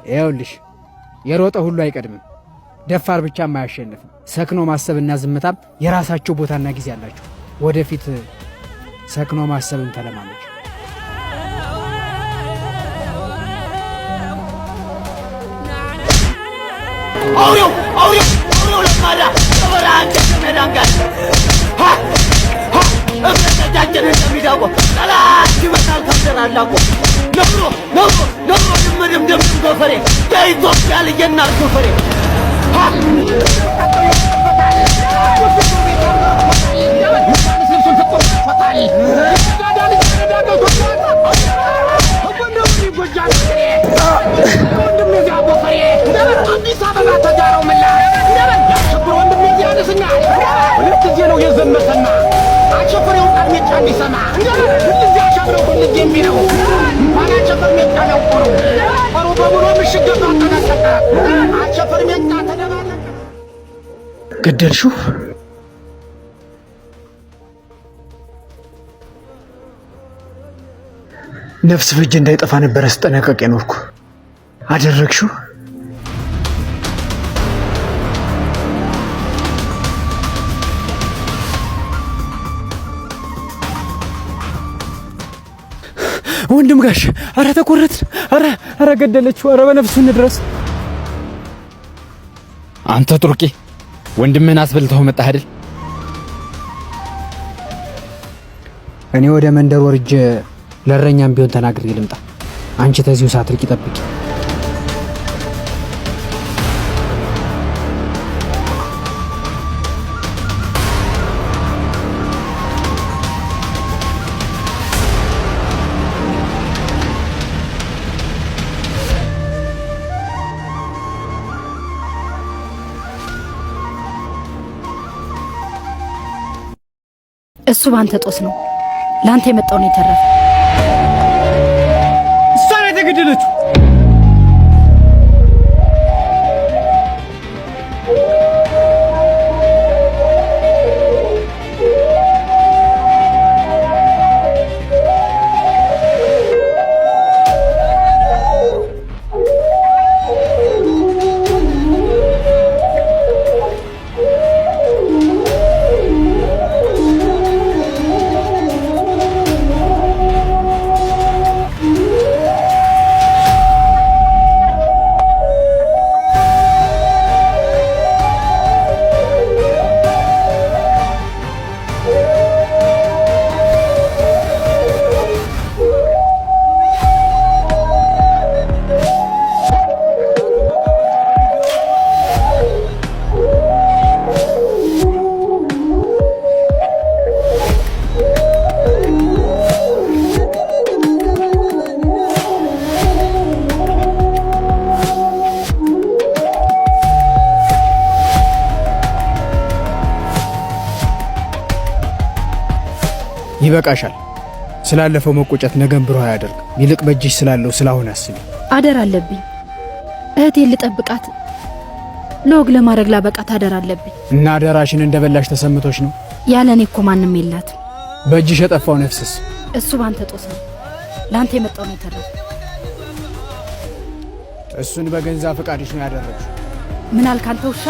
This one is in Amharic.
ይኸውልሽ የሮጠ ሁሉ አይቀድምም፣ ደፋር ብቻም አያሸንፍም። ሰክኖ ማሰብና ዝምታም የራሳቸው ቦታና ጊዜ አላቸው። ወደፊት ሰክኖ ማሰብን ተለማመጅ። አውሬው አውሬው አውሬው ለማዳ በበረሃ ከሜዳን ጋር እብረተጃችን እንደሚዳቆ ጠላት ይመጣል ከብደራላቆ ነብሮ ነብሮ ነብሮ ድምድም ድምድም ጎፈሬ የኢትዮጵያ ልጅ እናት ጎፈሬ። ገደልሽው? ነፍስ ፍጅ እንዳይጠፋ ነበረ ስጠነቀቅ የኖርኩ። አደረግሽው? ወንድም ጋሽ፣ አረ ተቆረጥን! አረ አረ ገደለችው! አረ በነፍሱ እንድረስ። አንተ ጡርቂ ወንድምህን አስበልተው መጣህ አይደል? እኔ ወደ መንደር ወርጄ ለእረኛም ቢሆን ተናግሬ ልምጣ። አንቺ ተዚሁ ሳትርቂ ጠብቂ። እሱ ባንተ ጦስ ነው ለአንተ የመጣው ነው የተረፈ። እሷ ነው የተገደለችው። ይበቃሻል። ስላለፈው መቆጨት ነገን ብሩህ አያደርግም። ይልቅ በእጅሽ ስላለው ስለአሁን አስቢ። አደራ አለብኝ። እህቴን ልጠብቃት፣ ለወግ ለማድረግ ላበቃት አደራ አለብኝ። እና አደራሽን እንደበላሽ ተሰምቶሽ ነው? ያለ እኔ እኮ ማንም የላትም። በእጅሽ የጠፋው ነፍስስ? እሱ ባንተ ጦስ ነው ለአንተ የመጣው ነው የተረፈ። እሱን በገንዛ ፈቃድሽ ነው ያደረግሽው። ምን አልክ አንተ ውሻ?